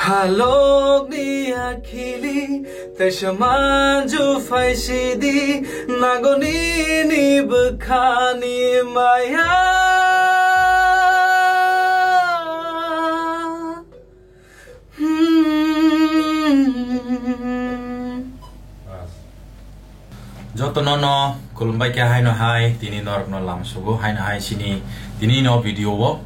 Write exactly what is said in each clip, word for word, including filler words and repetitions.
Halokni akhili teisa manju phaisidi, nagoni ni bwkhani maya. Hmm. Jotono no khulumbai khe haino hai, tini norokno lamsugo haino hai chini tini no video o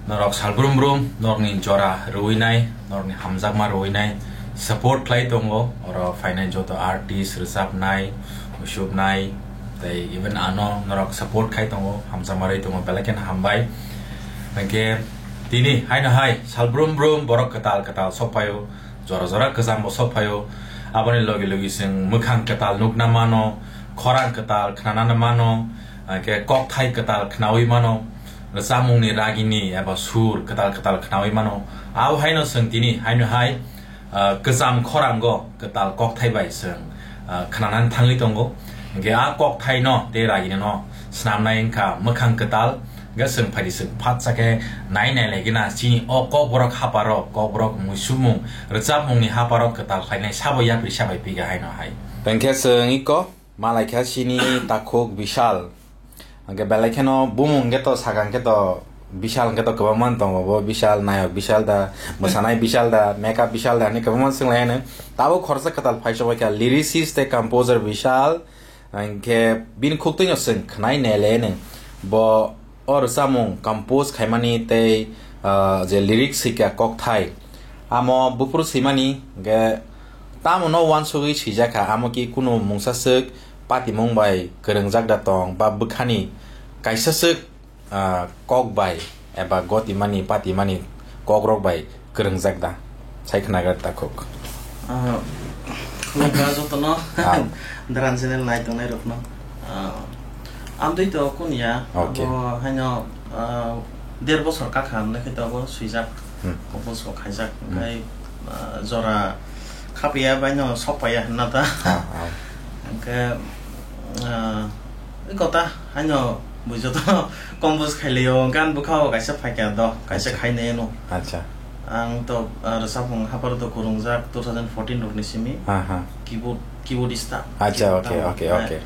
norok salbrum brum norokni jora rwui nai, norokni hamjakma rwui nai, support khlai tongo oro phainai joto artist, rwchapnai, musuknai, tei even ano norok support khai tongo, hamjakma rwui tongo, belai kheno hambai. Hwnkhe tini haino hai salbrum brum borok kwtal kwtal sokphaio, jora jora kwcham bo sokphaio. Aboni logi logi chwng mwkhang kwtal nukna mano, khorang kwtal khnana mano, hwnkhe kokthai kwtal khnaui mano, rwchapmungni ragini eba sur kwtal kwtal khnaui mano. Abo haino chwng tini haino hai, ah, kwcham khorango kwtal kokthai bai chwng, ah, khnanani thangwi tongo. Hwnkhe a kokthaino tei raginino snamnai wngkha mwkhang kwtal. Hwnkhe chwng phaidi chwng phatsa khe nai nai lai gina chini o kokborok haparok, kokborok muisumung, rwchapmungni haparok kwtal khlainai sabo yapri sabai piga haino hai. Hwnkhe chwng iko malaikha chini takhuk Bishal. Hwnkhe belai kheno bumung hwnkhe to sakang khe to Bishal hwnkhe to kwbangma tongo, bo Bishal, nayok Bishal da, mwsanai Bishal da, makeup Bishal da hinwi kwbangma swnglaino. Tabuk khoroksa kwtal phaisobaikha lyricist tei composer Bishal. Hwnkhe bini khuktwino chwng khwnai nele nw. Bo o rwchapmung compose khaimani tei, ah, je lyrics swikha kokthai, amo buphuru swimani, hwnkhe tamo no uansugwi swijakha, amo ki kunu mungsa swk patimung bai kwrwngjak da tong ba bwkhani kaisa swk, ah, kok bai eba gotimani patimani kokrok bai kwrwngjak da? Sai khnagra takhuk. Ah, khulumkha jotono. Ah. Dran channel nai tongnai rokno. Ah, amtwi to kunya, okay, abo haino, ah, der bosor kakha hwnwi khe to abo swijak. Hmm. Compose bo khaijak, hmm, hwnkhe, ah, jora khapya bai no sokpaiya hwnna ta. Ah, ah. Hwnkhe, ah, eko ta haino bui joto compose khailio, gan bwkhao kaisa phaikha do, kaisa, acha, khainai no. Acha. Ang to, ah, rwchapmung haparo to kwrwngjak two thousand fourteen rokni simi. Aha. Keyboard, keyboardist ta. Acha, okay, okay, okay.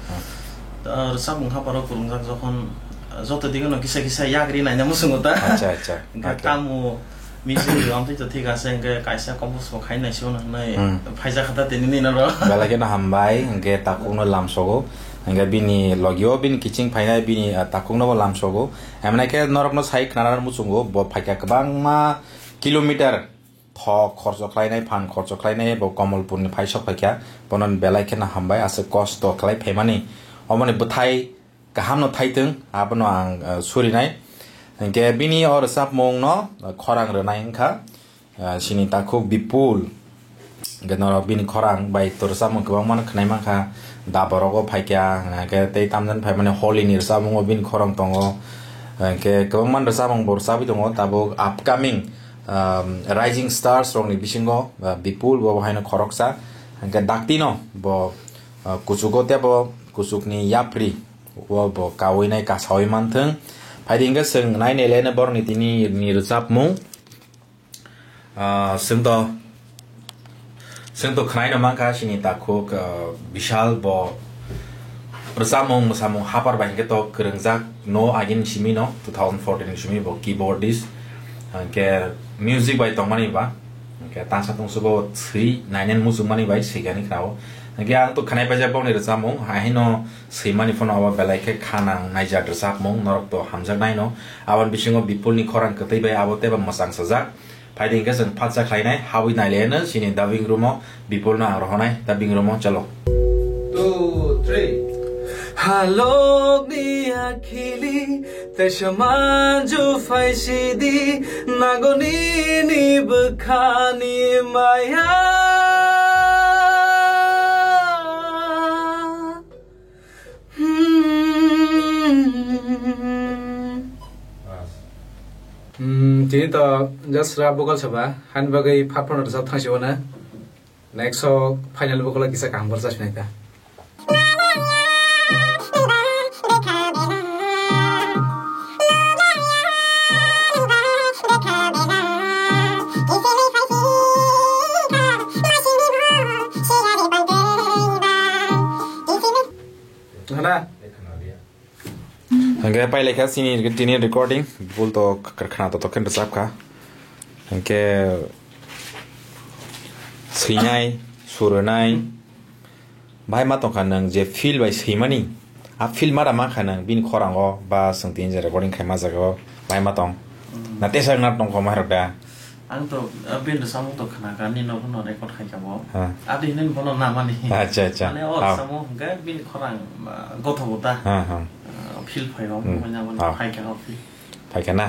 Ah, rwchapmung haparo kwrwngjak jokhon, ah, joto dige no kisa kisa yagri naina muchungo ta. Acha, acha. Hwnkhe, okay, tamo music rwam twi to thik ase, hwnkhe kaisa compose bo khai nai sio hwnwi, hmm, phaijak kha ta tini nini ro. Belai kheno hambai, hwnkhe takhukno lamsogo. Hwnkhe bini logio bini kiching phainai bini, ah, takhukno bo lamsogo. Hemnai khe norokno sai khwnana muchungo, bo phaikha kwbangma kilometer thok khorcho khlainai, phan khorcho khlainai, bo Komolpurni phai sok phaikha. Bono belai kheno hambai, aswk kosto khlai phaimani. Omoni bwthai kahamno thaitwng, abono ang, ah, surinai. Hwnkhe bini o rwchapmungno, ah, khorang rwnai wngkha, ah, chini takhuk Bipul. Hwnkhe norok bini khorang bai to rwchapmung kwbangmano khwnai mankha, Daborogo phaikha, hwnkhe tei tamjani phaimani Holini rwchapmungo bini khorang tongo. Hwnkhe kwbangma rwchapmung bo rwchapwi tongo, tabuk upcoming, um, rising stars rokni bisingo, ah, Bipul bo haino khoroksa. Hwnkhe daktino bo, ah, kuchugo teibo kuchukni yapri. O bo kaui nai kasaui manthwng. Phaidi hwnkhe chwng nai nai le borokni tini ni rwchapmung. Ah, chwng to, chwng to khwnaino mankha chini takhuk, ah, Bishal bo rwchapmung mwsamung hapar bai hwnkhe to kwrwngjak no agini simi no two thousand fourteen ni simi bo keyboardist. Hwnkhe music bai tongmani ba. Hwnkhe tangsa tongsugo swi nainani muchungmani bai swikani khwnao. Hwnkhe ang to khwnai paijak bokni rwchapmung, haino swimani phano abo belai khe khanang naijak rwchapmung, norok to hamjaknaino. Aboni bisingo Bipulni khorang kwtwi bai abo teibo mwchang sajak. Phaidi hwnkhe chwng phatsa khlainai, habwi nailaiano chini dubbing room-o, Bipulno ang rohornai dubbing room-o, chalo. Two, three. Halokni akhili teisa manju phaisidi, nagoni ni bwkhani maya. Hmm. Hmm, tini to just rap vocal saba, hani bagwi phat phano rwchap thangsi wana. Next o final vocal o kisa kaham borok chasmai ta. Hingke pailai kha chini tini recording, bul to khna to tokhen rwchap kha. Hingke swinai, surunai, bai ma tongkha nang je feel bai swimani, a feel mara mankha nang bini khorango ba swng tini je recording khaima jagao bai ma tong. Na tesa na tongkho ma rok da. Ang to, ah, bini samung to khna kha, nini no bono record khai kha bo. Ha. Adi hinwi bono namani. Acha, acha. Mane o samung hwnkhe bini khorang, ah, gotho gota. Ha, ha. Ah, feel phai o, hmm, manya mani phai kha o feel. Phai kha na?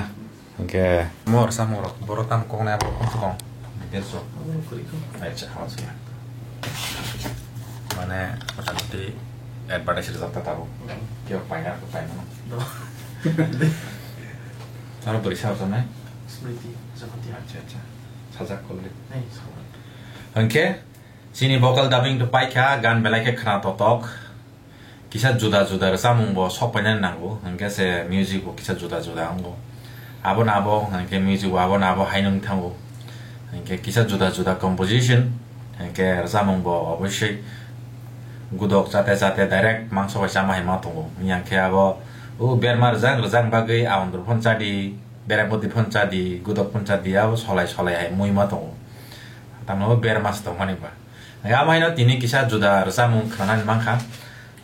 Hwnkhe mor samung rok, boro tam kok nai abo kok kok. Acha, ha, sila. Mane, motamoti advertise rwjak ta tabuk. Hmm. Kebo paina, paina. Do. Ano bwrwi sa rwjaknai? Smriti Japatia. Acha, acha. Sajak kolli. Ei, sajak. Hwnkhe, chini vocal dubbing to paikha, gan belai khe khna totok. Kisa juda juda rwchapmung bo sok painani nango, hwnkhe se music bo kisa juda juda wngo. Abono abo, hwnkhe music bo abono abo haino wng thango. Hwnkhe kisa juda juda composition, hwnkhe rwchapmung bo obosoi gudok chate chate direct mangso bai chama hai ma tongo. Hwnkhe abo o berma rwjak rwjak bagwi aondro phano chadi, beraboti phano chadi, gudok phano chadi, abo solai solai hai mui ma tongo. Tamo berma se tongmani ba. Amo haino tini kisa juda rwchapmung khwnanani mankha.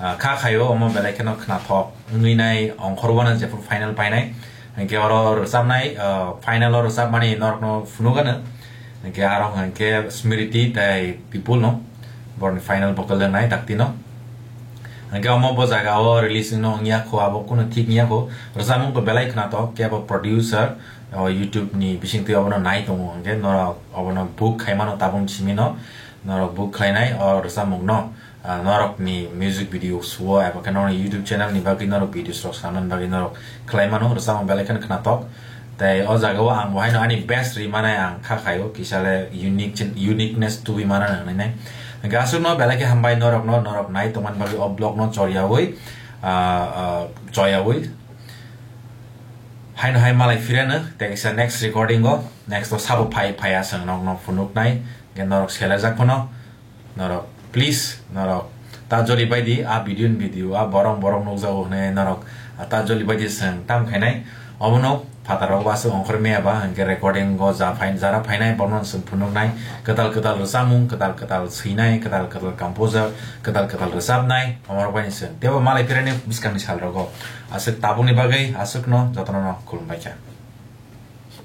Ah, kha khaio omo belai kheno khnathok wngwi nai ongkhorwano jephru final painai. Hwnkhe oro rwchapnai, ah, final o rwchapmani norokno phunukgano. Hwnkhe aro hwnkhe Smriti tei Bipul no borokni final vocal wngnai dakti no. Hwnkhe omo bo jaga o release no wngya kho, abo kunu thik wngya kho. Rwchapmung bo belai khnathok, kebo producer, o YouTube ni bisingtwi obono nai tongo, hwnkhe norok obono book khaimano tabuk simi no. Norok book khlainai o rwchapmung no, ah, norok ni music video suo eba khe norok YouTube channel ni bagwi norok videos rok sanani bagwi norok khlai mano, rwchapmung belai kheno khnatok. Tei o jaga o ang bo haino ani best ri manai ang kha khaio, kisa le unique chin-, uniqueness tubui mana nang nai nai. Hwnkhe aswk no belai khe hambai norok no, norok nai tongmani bagwi o vlog no choriyaui, ah, ah, choyaui. Haino hai malai phireno, tei kisa next recording o, next o sabo phai phai aswng nok no phunuk nai, hwnkhe norok selajak phano. Norok, please, norok ta joli baidi, a video ni video, a borok borok nukjago hwnwi norok, a ta joli baidi chwng tam khainai. Obono phatarok ba aswk ongkhor maya ba, hwnkhe recording o ja phai, jara phainai, bono chwng phunuknai, kwtal kwtal rwchapmung, kwtal kwtal swinai, kwtal kwtal composer, kwtal kwtal rwchapnai, omorok bai chwng teibo malai phirani bwskangni salrogo. Aswk tabukni bagwi aswkno jotono no khulumbaikha.